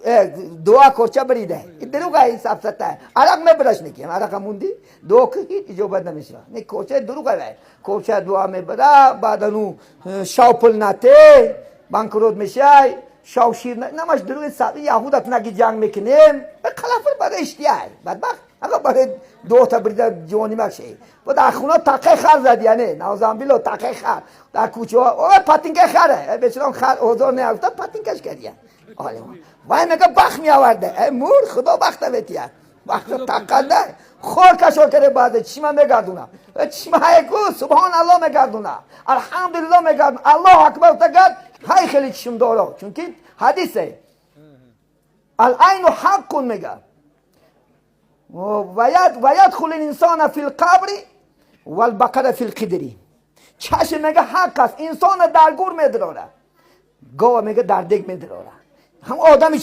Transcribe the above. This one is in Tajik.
Дуа корча брида. Ин дурӯға, ин сафсата. Арақ мебараш, неким арақа мунди, дуо ки, ҳеҷ иҷобат намешава. Не, корча дурӯға. Вай корча дуа мебара, баъдану шав пул нате, банкрот мешай, шав шир намаш дурӯғи саби яҳудак наги ҷанг мекунем. Қалафр барои иштияй бадбахт, ага барои дуота брида ҷавони макши. Бо дар хона тақаи хар зад, яъне навзамбило тақаи хар дар кӯчаҳо, ой, патинкаи харе бечорон, хар озор неафта, патинкаш кардия. Вай мега бахт меоварда. Э, мур, худо бахта метия, бахта тақанда хор кашор карде. Баъзе чишма мегардуна, чишма ҳайку субҳон аллоҳ мегардуна, алҳамдулилло мегардуна, аллоҳу акбар тагад, ҳай хеле чишмдоро, чунки ҳадисе العين حق мега ويدخل الإنسان في القبر والبقرة في القدر. чашм мега ҳақ аст, инсона дар гур медарора, гова мега дар дег медарора. Ҳам одами.